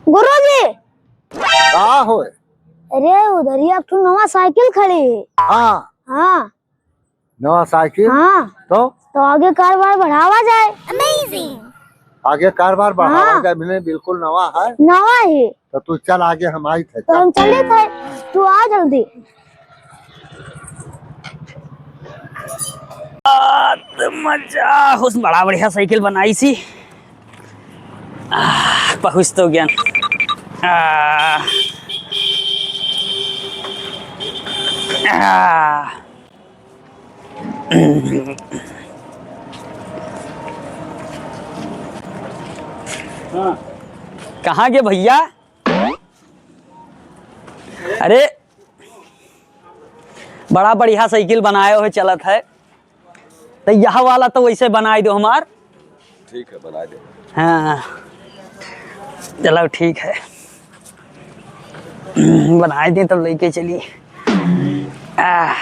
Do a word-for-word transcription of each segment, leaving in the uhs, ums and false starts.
गुरुजी। का होए? अरे, उधर ही एक ठो नवा साइकिल खड़ी है। हाँ। हाँ। नवा साइकिल? हाँ। तो? तो आगे कारोबार बढ़ावा जाए। आगे कारोबार बढ़ावा हाँ। जाए, बिल्कुल नवा है। नवा ही। तो तू चल आगे, हम आई थे, तो हम चल। चले थे, तू आ जल्दी। आ, तो मजा, हुस बड़ा बढ़िया साइकिल बनाइसी। आ, पहुँच तो गया। आ, आ, कहाँ गे भइया? अरे, बड़ा बढ़िया साइकिल बनाए हुए चलत है, तो यह वाला तो वैसे बनाए दो हमार। ठीक है, बना दे। हाँ, चलो ठीक है, बनाए दे तब लेके चली। आ,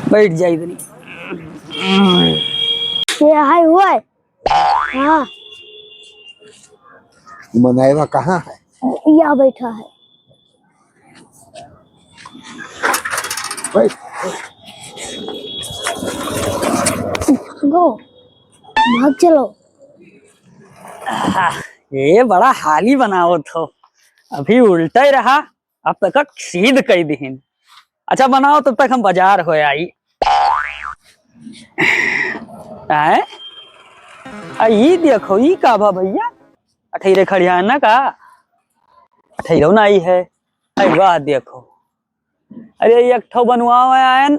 बैठ जाई तनी। ये हाय हुआ है। हाँ। मनैवा कहाँ है? यहाँ बैठा है। बैठ। गो, भाग चलो। आह, ये बड़ा हाली बनावत हो, अभी उल्टा ही रहा। अब तक सीध कई दिहिन। अच्छा बनाओ, तब तक हम बाजार हो आई। आए? आ, ई देखो, ई का भा भइया? अठैरे खड़िया ना का? अठैरो ना आई है। आई वाह, देखो। अरे, एक ठो बनवावे आयन,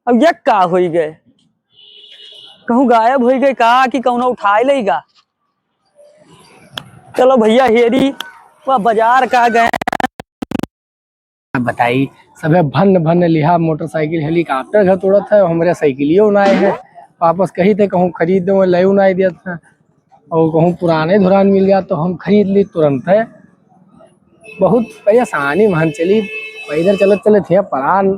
अब ये का होई गए? कहूँ गायब होई गए का कि कौनो उठाए लेगा? चलो भइया, हेरी, वह बाजार का गए। बताई, सभे भन्न भन्न लिहा, मोटरसाइकिल, हेलीकॉप्टर घर तोड़त है, हमरे साइकिलियो ना आए है। वापस कही थे कहूँ खरीद दे, ले ना देत है। और कहूँ पुराने धुरान मिल जात तो हम खरीद ली तुरंत है। बहुत परेशानी महन चली, पैदल चलत चलत हियाँ परान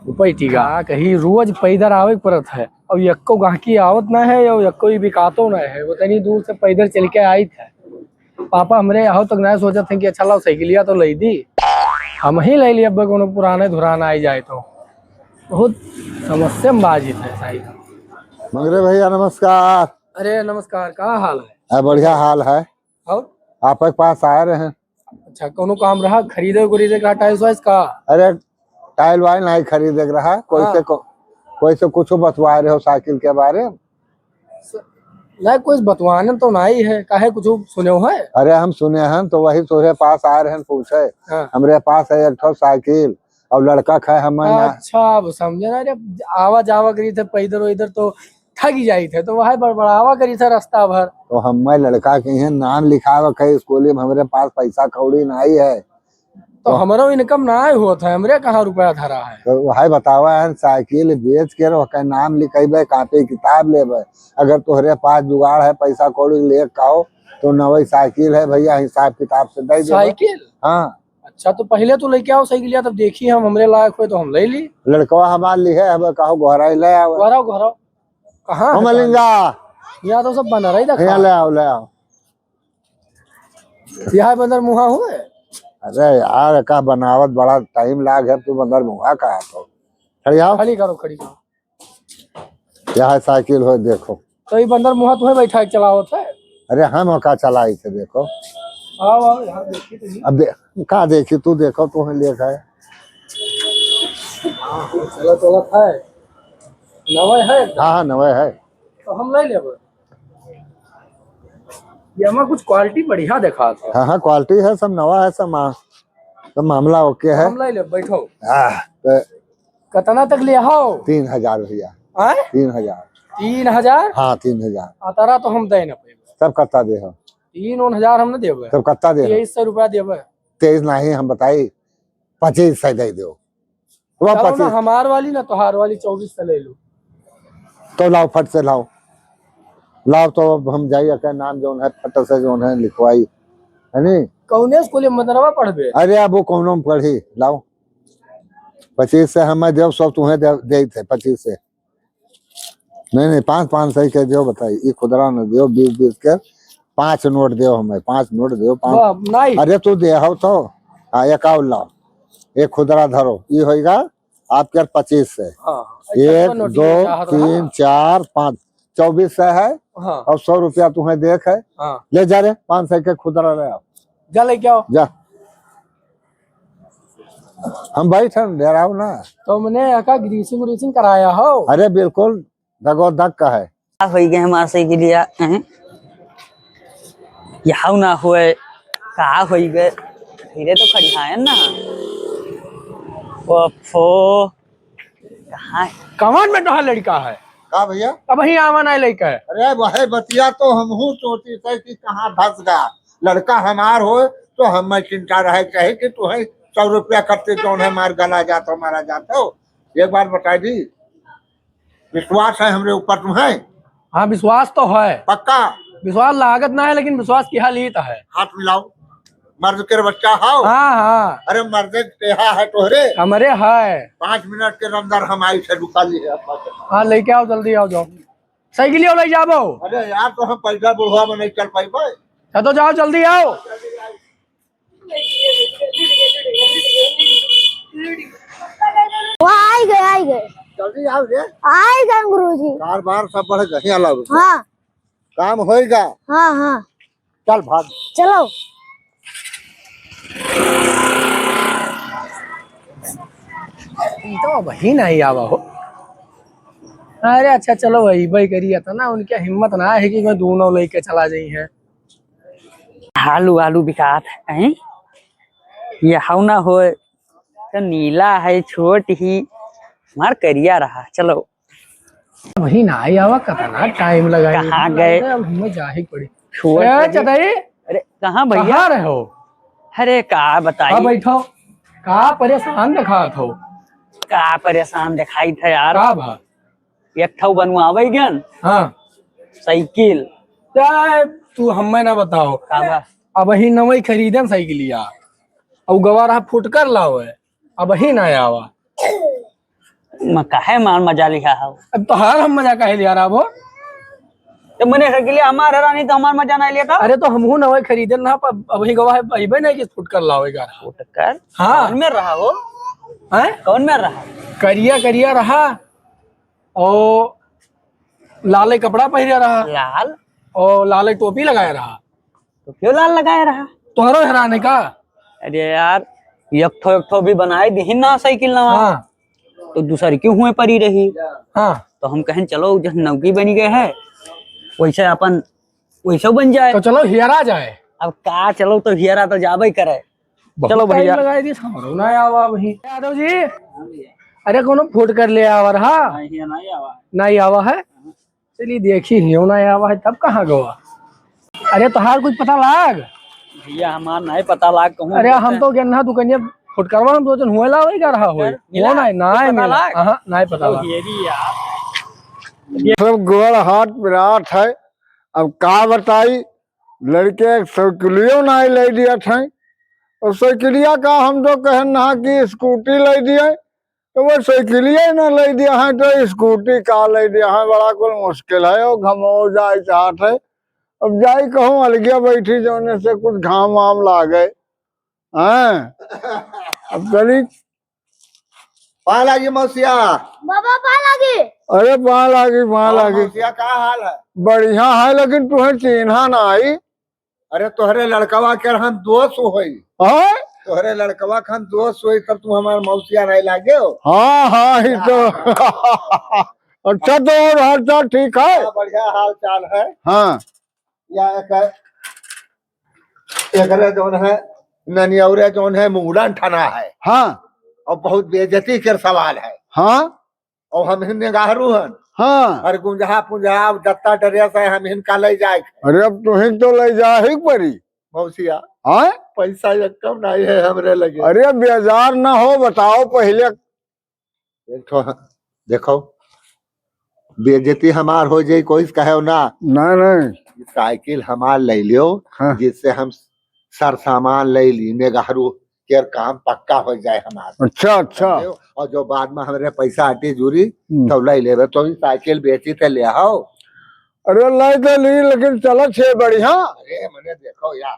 उपैटी गा। कही रोज पैदल आवे के पड़त है, और यक्को गाहकी आवत ना है, और यक्को ही बिकातो ना है, उतनी दूर से पैदल चल के आई थे। पापा हमरे यहाँ तक ना सोचत हैं कि अच्छा लाओ साइकिलिया तो ले दी, हम ही ले ली, अब कोनो पुराने धुरान आई जाए तो। बहुत समस्या में बाजित है साइकिल। मंगरे भैया नमस्कार। अरे नमस्कार, का हाल है? आ, बढ़िया हाल है। और? आप के पास आए रहे। अच्छा, कोनो काम रहा, खरीदे उरीदे का, टाइल्स वाइल्स का? अरे, टाइल वाइल नहीं खरीदे के रहा, कोई हाँ। से को-, कोई से कुछ बतवा रहे हो साइकिल के बारे में? स-, नहीं, कुछ बतवाने तो नहीं है, काहे कुछ सुने हो है? अरे, हम सुने हैं तो वही तोरे पास आ रहे हैं पूछे। हाँ। हमरे पास है एक ठो साइकिल और लड़का खाए हम ना। अच्छा, अब समझे ना, अरे, आवा जावा करी थे पैदल वैदल तो थक जाई थे, तो वह बड़बड़ावा करी थे रास्ता भर। तो हमें लड़का के यहाँ नाम लिखावे के स्कूल में, हमरे पास पैसा कौड़ी नहीं है। तो तो हमरो इनकम ना होत है, हमरे कहाँ रुपया धरा है? तो वह बतावा है, साइकिल बेच के ओकर नाम लिखेबे, कापी किताब लेबे। अगर तोहरे पास जुगाड़ है पैसा कौड़ी ले काओ, तो नवई साइकिल है भैया, हिसाब किताब से दे देबे। साइकिल? हाँ। अच्छा, तो पहले तो लेके आओ साइकिलिया, तब देखी हम हमरे लायक होए तो हम ले ली। लड़कवा हमार लिहे, अब कहो घोराई ले आओ। घोराओ, घोराओ। कहाँ ओ है मलिंगा? यहाँ तो सब बना रही, देखा। यहाँ ले आओ, ले आओ। यह बंदर मुहा हुए? अरे यार, का बनावत बड़ा टाइम लाग है, तू बंदर मुहा कहा तो। खड़ी आओ। खड़ी करो, खड़ी करो। यह साइकिल हो, देखो। तो ये बंदर मुहा तुम्हें बैठा के चलावत है? अरे हम का चलाई थे, देखो। आओ, आओ, यहाँ देखी तो नहीं। अब दे-, का देखी, तू देखो, तुम्हें लेख है। हाँ, चला, चला है। नवा है? हाँ, हाँ, नवा है। तो हम ले लेबे। ये हमार कुछ क्वालिटी बढ़िया देखा था। हाँ, हाँ, क्वालिटी है, सब नवा है, सब मा-, सब मामला ओके है। हम ले ले, बैठो। हाँ, तो कितना तक ले हो? तीन हजार भैया। आय? तीन हजार। तीन हजार? हाँ, तीन हजार। अतरा तो हम दे ना पाएबे। तब कत्ता दे हो? तीन उन हजार हम ना देबे। तब कत्ता दे हो? तेईस सौ रुपया देबे। तेईस नहीं, हम बताई, पच्चीस सौ दे दो। वह चलो ना, पच्चीस। हमार वाली ना, तोहार वाली चौबीस से ले लो। तो लाओ, फट से लाओ, लाओ। तो अब हम जाई, अकर नाम जौन है, फट से जौन है, लिखवाई, है नी? कौने स्कूल में मदरवा पढ़बे? अरे, अब वो कौनो में पढ़ी, लाओ। पच्चीस से हमें देव, सौ तुम्हें दे, दे थे, पच्चीस से। नहीं, नहीं, पाँच, पाँच सौ के दियो, बताई, ये खुदरा न दियो, बीस, बीस के, पाँच नोट देव हमें, पाँच नोट देव, पाँच। वाह, नाई। अरे तू देहव तो, हाँ, एक और लाओ, एक खुदरा धरो, ई होइगा आपके पच्चीस से। हाँ, हाँ। एक, दो, तीन, चार, पाँच, चउबीस से है। हाँ। और सौ रुपया तुम्हें देख है। हाँ। ले जा रे, पाँच सौ के खुदरा ले आओ। जा लेके आओ। जा। हम बैठन, डेराओ ना। तो मने एका greasing व्रीसिंग कराया हो? अरे बिल्कुल, दगो दग का है। का होई गए हमार साइकिलिया, हैं? यहू ना होए, का होई गए? धीरे तो खड़ियाएन ना। ओफो, कहाँ? कवन में तोहार लड़का है? का भैया? अबहीं आवा नाई लइके। अरे वह बतिया तो हमहू सोचित है कि कहाँ धस गया। लड़का हमार होए तो हमें चिंता रहे चाहे कि तुहें सौ रुपया खर्चे जौन है मार गला जात हो, मारा जात हो। एक बात बताई दी, विश्वास है हमरे ऊपर तुम्हें? हाँ, विश्वास तो है। पक्का? विश्वास लागत ना है, लेकिन विश्वास किहा लीत है। हाथ मिलाओ। मर्द के बच्चा हाओ? हाँ, हाँ। अरे मर्द के देहा है तोहरे? हमरे है। पाँच मिनट के अंदर हम आई से रुका लिए आपका। हाँ, लेके आओ, जल्दी आओ, जाओ। साइकिल ले जाबो। अरे यार, तो हम पैसा बुढ़वा में नहीं चल पाई भाई। हाँ, तो जाओ, जल्दी आओ। वो आई गए, आई गए। जल्दी आओ रे। आई गए गुरुजी। कारबार सब बढ़ गए, यहाँ लाओ। हाँ। काम होइगा। हाँ, हाँ। चल भाग। चलो। ई तो अबहीं नाई आवा हो। अरे अच्छा, चलो भाई, भाई करिया था ना, उनके हिम्मत ना है कि कोई दोनों लेके चला जाई है। आलू, आलू बिकात है कहीं, ये हव ना होए। तो नीला है, छोट ही, हमार करिया रहा। चलो। वही ना आई आवा, कतना टाइम लगाई। कहाँ गए? अब हमें जाही पड़ी। छोट ए, है जी। चदाई। अरे, कहाँ भैया? कहाँ रहे हो? अरे, का बताई? हाँ, बैठो। का परेशान दिखात हो? का परेशान दिखाई था यार? का बा? एक ठौ बनवावे गन। हाँ। साइकिल। यार, तू हमें ना बताओ। का बा? अबहीं नवई खरीदन साइकिलिया। अउ गवा रहा फुटकर लावे। अबहीं ना आवा। म-, काहे मार मजा लिहा हो? अब तोहार हम मजा काहे लिहा रहा वो? तो मने साइकिलिया हमार हरा नहीं तो हमार मजा ना लेता। अरे तो हमहू नवई खरीदन ना, पर अबहीं गवा है, अइबे नहीं कि फुटकर लावे गा। फुटकर? हाँ। कौन में रहा हो? हैं? कौन में रहा? करिया, करिया रहा। और लाले कपड़ा पहिरे रहा। लाल? और लाले टोपी लगाए रहा। तो क्यों लाल लगाए रहा? तोहरो हेराने का? अरे यार, एक ठो, एक ठो भी बनाए दिहिन ना साइकिल नवा। हाँ। तो दूसर क्यों हुए परी रही? हाँ। तो हम कहें, "चलो, जैसे नौकी बनी गए है, वैसे अपन, वैसे बन जाए।" तो चलो, हेरा जाए। अब का चलो, तो हेरा तो जाबे करे। बहुत चलो भैया। टाइम लगाई दिस, हमरो ना आवा अबहीं। यादव जी, अरे कोनो फुटकर ले आवा रहा? नहीं, ये नहीं आवा। नहीं आवा है? चलिए देखी, हियो ना आवा है, तब कहाँ गवा? अरे तोहार कुछ पता लाग? भैया हमार नहीं पता लाग कहूँ। अरे हम तो गेन्हा दुकनिया फुटकरवा हम दो जन हुए लावे जा रहा होई। मिला? वो नहीं, कुछ नहीं पता मिला। लाग? हाँ, नहीं पता तो लाग। ये भी यार। सब गोड़ हाथ पिरात है, अब का बताई, लड़के एक साइकिलियो नाई लै दियत हैं। और साइकिलिया का हम तो कहन ना कि स्कूटी लै दिए, तो वो साइकिलिया ना लै दिया है, तो स्कूटी का लै दिया है, बड़ा कुल मुश्किल है। और घमो जाए चाहत है, अब जाई कहूँ अलगिया बैठी, जौने से कुछ घाम वाम लागे। हैं? अब चली। पाँय लागी मौसिया। बाबा, पाँय लागी। अरे, पाँय लागी, पाँय और लागी। मौसिया, का हाल है? बढ़िया है, लेकिन तुहे चीन्हा नाई। अरे, तोहरे लड़कवा के हम दोस्त होई। हाँ? तोहरे लड़कवा के हम दोस्त होई, तब तू हमार मौसिया नहीं लागे हो। हाँ, हाँ, ही तो। अच्छा, तो और हाल चाल ठीक है? हाँ, बढ़िया हाल चाल है। हाँ। या एक, एकरे जौन है, ननियौरे जौन है, मुंगलन ठना है। हाँ। और बहुत बेइज्जती के सवाल है। हाँ। और हम हिन निगाहरू हन। हाँ। और गुंजहा पुंजहा, जत्ता ड्रेस है, हम हिन का लै जाए। अरे, अब तुहिन तो लै जा ही परी। मौसिया। हाँ? पैसा एक कम नहीं है हमरे लगे। अरे, बेजार ना हो, बताओ पहिले। एक ठो, देखो, बेइज्जती हमार हो जाई, कोई से कहे ना। नहीं, नहीं। साइकिल हमार लै लियो, हाँ। जिससे हम सर सामान लै ली, मेघारू के काम पक्का हो जाए हमार। अच्छा, अच्छा। समझे? और जो बाद में हमरे पैसा आटी जुरी, हम्म। तब लै लेबे। तो ई साइकिल बेची थे ले आओ। अरे, लै तो ली, लेकिन चलत छे बढ़िया। अरे, मने देखो यार।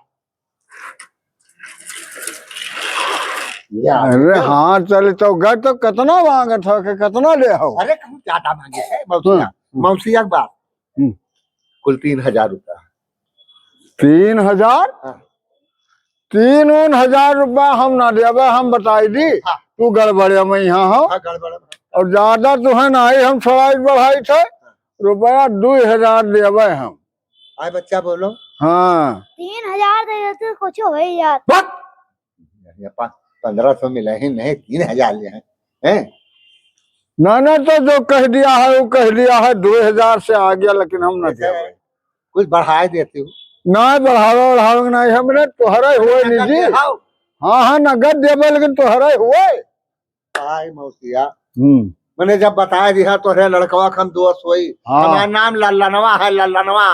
यार। अरे हाँ, चल तो गए तो कितना मांगत हो कि कितना ले हो? अरे, कहूँ ज्यादा मांगे है, मौसिया। हम्म, हम्म। मौसिया के बात। हम्म। कुल तीन हजार रुपया। तीन हजार? हाँ। तीन उन हजार रुपया हम ना देबे, हम बताई दी। हाँ। तू गड़बड़े में यहाँ हो। हाँ, गड़बड़े में। और ज्यादा तुहे नाही हम छोड़ाई बढ़ाई थे। हाँ। रुपया दुई हजार देबे हम। आए बच्चा बोलो। हाँ। तीन हजार दे देते, कुछ हो ही जात। बक! ये पा-, पन्द्रह सौ मिले ही नहीं, तीन हजार ले हैं, हैं? ना, ना, तो जो कह दिया है, वो कह दिया है, दो हजार से आ गया, लेकिन हम ना अच्छा, देवे। कुछ बढ़ाए देती हूँ। ना, बढ़ावे, बढ़ावे के नहीं, हमरे तोहरे हुए नगद निजी। दे, हाँ। हाँ, हाँ, नगद देवे, लेकिन तोहरे हुए। आई मौसिया। हम्म। मने जब बताए दिया तोहरे लड़कवा के हम दोस्त होई। हाँ। हमार नाम लल्लनवा है, लल्लनवा।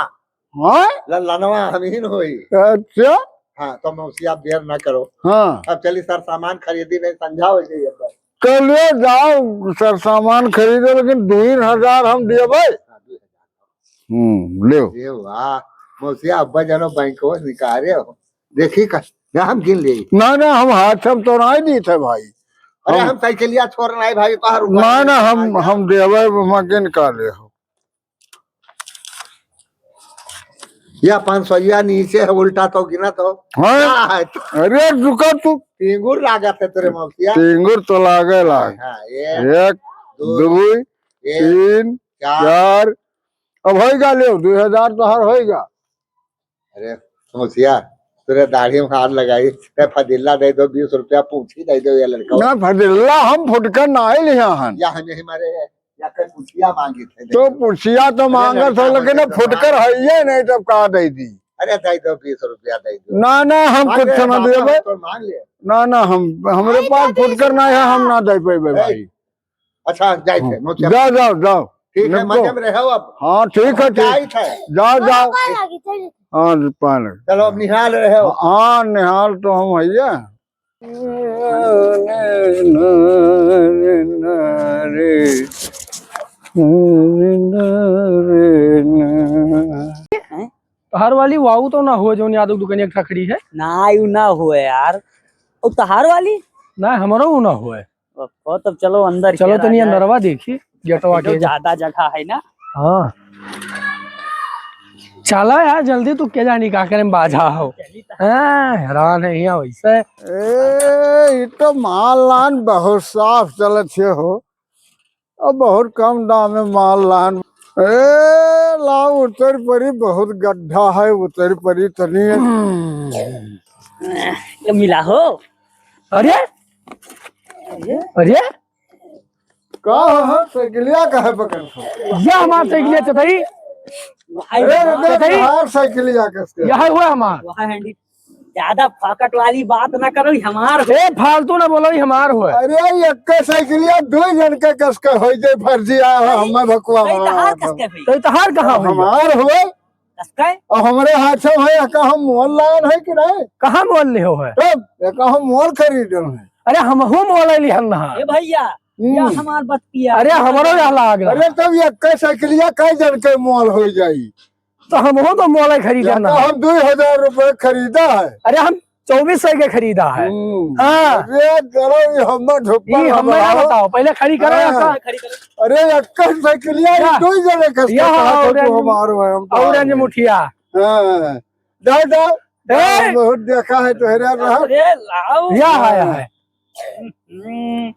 हाँ? लल्लनवा हम ही न होई। अच्छा। हाँ, तो मौसिया अब देर ना करो। हाँ। अब चली सर सामान खरीदी नहीं, संझा हो जाई अब। चलिए जाओ सर सामान खरीदो, लेकिन दो हजार हम देबे। हाँ, दो हजार। हम्म, लेओ। ए वाह, मौसिया अब्बा जानो बैंकवा से निकाले हो। देखी का, ना हम गिन ले। ना, ना, हम हाथ हम तो नहीं दी थे भाई। अरे हम हम साइकिलिया छोड़ नहीं भाई, बाहर रुका ना, है, ना, हम, भाई। हम देवे, हम गिन का ले हो। या पाँच सौ या नीचे है, उल्टा तो गिना तो। हाँ। क्या है तो? अरे रुका तू। टिंगुर लागत है तेरे मौसिया। टिंगुर तो लागे लाग। हाँ, एक, एक, दो, दो, एक, तीन, चार। चार। अब होइगा, लेओ, दो हजार तोहार होइगा। अरे मौसिया, तोरे दाढ़ी में हाथ लगाई, ते फदिल्ला दे दो, बीस रुपया पूछी दे दो ये लड़का। ना, फदिल्ला हम फुटकर ना आइल यहाँ हन। या हम यही मारे, या कोई पुछिया मांगी थे, दे तो दो। पुछिया तो अरे मांगत हो, लड़का लेकिन मांगे अब तो फुटकर मांग। है ये नहीं, तब का दे दी? अरे दे दो, बीस रुपया दे दो। ना, ना, हम मांग कुछ ले, ना बाबा, देबे। तो मांग ले। ना, ना, हम, हमरे अरे, पास दे दो फुटकर ना है, हम ना दे पाइबे ए, भाई। अच्छा, जाए थे, हाँ। मौसिया। जाओ, जाओ, जाओ। ठीक है, निपटो। मजे में रहो अब। हाँ, ठीक है, हम ठीक। जाए थे। जाओ, जाओ। पाए लागी, चलिए। हाँ, पाए लागी। चलो, अब निहाल रहो। हाँ, निहाल तो हम हइये। तोहार वाली वाऊ तो ना हुए, जौन यादव दुकानिया के ठखड़ी है? ना, यू ना हुए यार। ओ, तोहार वाली? ना, हमरो ऊ ना हुए। ओहो, तब चलो अंदर चलो के तनी राजा। अंदरवा देखी, गेटवा के। ज्यादा जगह है ना? हाँ। चला यार जल्दी, तू के जानी का करे में बाझा हो। चली त। हाँ, हैरान है यहाँ वैसे। ए, ई तो माल लान बहुत साफ चलत है हो। अब बहुत कम दाम में माल लान। ए, लाओ उतर परी, बहुत गड्ढा है, उतर परी तनी। ये मिला हो। अरे, अरे, का हो, साइकिलिया काहे पकड़ हो? यह हमार साइकिलिया चतई। अरे, अरे, चतई। हमार साइकिलिया कसके। यह हुआ हमार। वहाँ हैंडी। ज्यादा फाकट वाली बात ना करो, ई हमार हो। ए, फालतू ना बोलो, ई हमार हो। अरे, एक साइकिलिया दो जन के कसके हो जाए फर्जी, आ, नहीं, हमें भकुआ नहीं, तहार मारा। कसके होई। तो तहार कहाँ होई? हमार हो। कसके? और हमरे हाथ से भाई, का हम मोल लान है कि नहीं? कहाँ मोल ले हो है? तब, ये का हम मोल खरीदन है? अरे, हम हो मोल लिहन ना। ए भैया, हम्म। या हमार बतिया। अरे, हमरो यह लाग रहा। अरे, तब ये एक साइकिलिया कई जन के मोल हो जाई? तो हम हो तो मोल खरीदन ना। हम दो हजार रुपए खरीदा है। अरे, हम चौबीस सौ के खरीदा है। हम्म। हाँ। अरे, जरा ये हमें ढुप्पा ई हमें ना बताओ। बताओ, पहले खड़ी करो हाँ। यहाँ का। अरे, एक साइकिलिया, ये या। दो जने के या, साथ हाँ, तो और हमारो है, हम तो और हार गए। मुठिया। हाँ। जाओ, जाओ। ए! बहुत देखा है तोहरे रहा। अरे, लाओ। या है, या है। हम्म।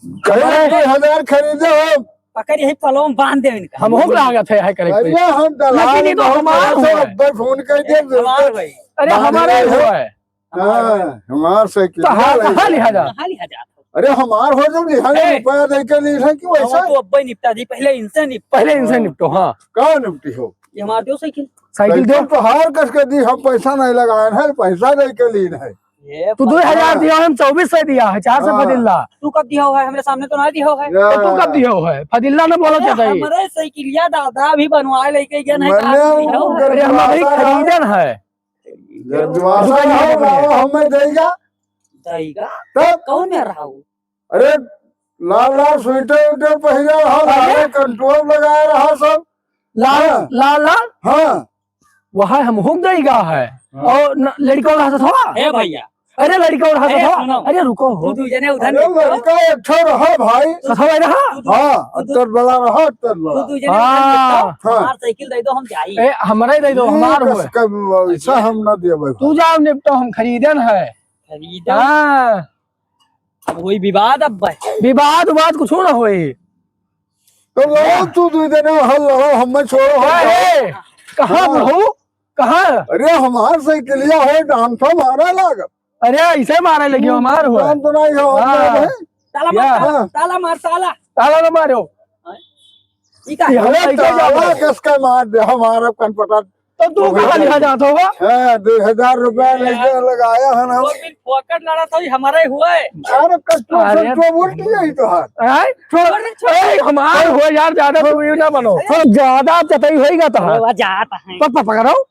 कहे दो हजार खरीदे हो। पकड़ यही पलव में बांध दे इनका। हम हो लागत है, है करे कोई। अरे, हम दलाल लेकिन ये तो बहुत हमार बड़ा हुआ है। अब्बे फोन कर दे, ए, हमार भाई। अरे, बांध हमारे रहे हो। हुआ है। हाँ, हमार साइकिल तो हाँ, ले कहाँ ले। लिहा जा? कहाँ लिहा जा? अरे, हमार हो जब लिहा जा, ए! रुपया दे के ली है कि वैसा? हम तो अब्बे निपटा दी, पहले इनसे निपटा। पहले इनसे हाँ। निपटो, हाँ। का निपटी हो? ये हमार दो साइकिल। साइकिल दो। साइकिल तो हार कस के दी, हम पैसा नहीं लगाए हैं, पैसा दे के ली है। ये तू पैसा दो हजार दिया, हम चौबीस सौ दिया है, चार सौ हाँ। फजीला। तू कब दिया हुआ है? हमरे सामने तो ना दिया हुआ है। या। तो तू कब दिया हुआ है? फजीला ने बोला अरे, चाहता है। हमरे साइकिलिया दादा अभी बनवाए लेके गए हैं, मने कहाँ दिया हुआ है? अरे, हम अभी खरीदन है। जब दिमाग से रहो, रहो, हमें देगा। देगा? तब? कौन है रहो? अरे, लाल लाल स्वेटर उटर पहिरे रहा, अरे? लाल कंट्रोल लगाए रहा सब। लाल, हाँ। लाल, लाल? हाँ। वह हम हुक गई गा है। हाँ। और न, लड़का और हंसत हवा? ए भैया। अरे लड़का और हंसत अरे हवा? सुनो। अरे रुको हो। तू दू जने उधर अरे निपटो। लड़का एक ठो रहा भाई। सत हवा रहा? तू दू हाँ, तू दू अत्तर बड़ा रहा, अत्तर बड़ा। तू दू जने उधर हाँ। निपटो। हाँ। हमार साइकिल दे दो, हम जाई। ए, हमरा ही दे दो, ये हमार कस होए। का ऐसा हम ना देबे। तू जाओ निपटो, हम खरीदन है। खरीदन? हाँ। अब होई विवाद अब भाई। विवाद उवाद कुछ ना होई। तो लड़ो तू दू जने, हल लड़ो, हमें छोड़ो, हम ए, जाओ। ए, कहाँ हाँ। बुढ़ऊ? कहाँ? अरे हमार साइकिलिया है, डांफा मारा लागत। अरे ऐसे मारे लगी, हमार हो। डांफ तो नहीं हो, हाँ। हमार है। ताला मार, या। ताला, हाँ। ताला मार, ताला। ताला ना मारो। हाँ। ठीक है। ये हम अरे लेके जाओ। ताला किसका मार दे, हमारा कनपटा तो तू कहाँ लिहा जात होगा? हाँ, दो हजार रुपया लेके लगाया है ना। वो दिन फोकट लड़ा था, हमारा ही हुआ है। अरे, कट्टू से अरे। तो बोल दिया ही तो हाथ। आय? छोड़, छोड़। ए, हमार हो यार, ज्यादा तू ये ना बनो। छोड़, ज्यादा चतई होई गा तो अरे, हाथ। वह जात है। पक, पक, पकड़ो।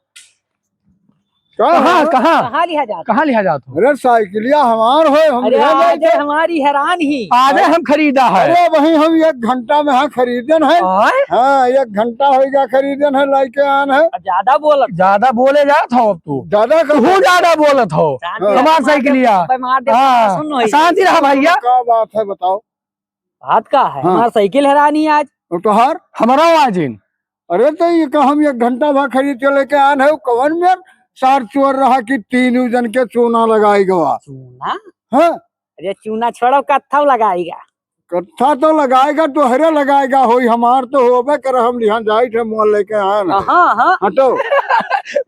का कहाँ, है? कहाँ? कहाँ लिहा जात? कहाँ लिहा जात हो? अरे, साइकिलिया हमार होए, हम अरे, लिहा जाए आज थे। हमारी हैरान ही। आज हम खरीदा है। अरे, वही हम एक घंटा में हाँ खरीदन है। आय? हाँ, एक घंटा होई गा खरीदन है, लाइके आन है। अब ज्यादा बोलत। ज्यादा बोले जात हो अब तू। ज्यादा कर तू ज्यादा बोलत हो। शांति हमार रहा, साइकिलिया। भाई, मार दे, हाँ, सुन लो, शांति रहा भैया। का बात है बताओ? बात का है? हाँ। हमार साइकिल हैरान ही आज। और तोहार? हमारा आवाज इन। अरे तो ये का हम एक घंटा भा खरीद के लेके आन है, कवन मेर सार चोर रहा कि तीनों जन के चूना लगाई गवा। चूना? हाँ। अरे चूना छोड़ो, कत्थव लगाएगा। कत्था तो लगाएगा, तोहरे लगाएगा होई, हमार तो होबे कर, हम लिहा जाई थे मोल लेके आन है। हाँ, हाँ। हटो।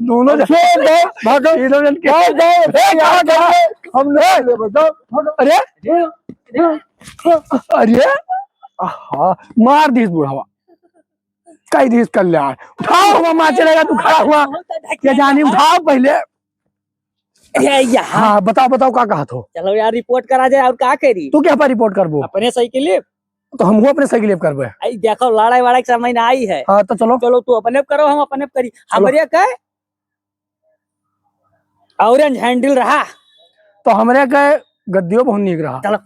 दोनों जन अच्छे दे, भागो। तीनों जन के। भाग जाओ, ए, कहाँ भाग जाओ? हम लोग ले बजाओ, भागो। अरे, अरे, अरे, आहा, मार दीस बुढ़ावा। कई दीस कल्याण। उठाओ, हुआ मार चलेगा, तू खड़ा हुआ। ये जानी, उठाओ पहले। ए, या। हाँ, बताओ, बताओ, का कहत हो? चलो यार, रिपोर्ट करा जाए, और का करी? तू क्या पर रिपोर्ट करबो? अपने साइकिल। तो हमहू अपने साइकिल पर करबे। आई देखो, लड़ाई वड़ाई के समय ना आई है। हाँ, तो चलो। चलो, तू अपने करो, हम अपने करी। चलो। हमरे के orange handle रहा। तो हमरे के गद्दियो बहुत नीक रहा। चलो।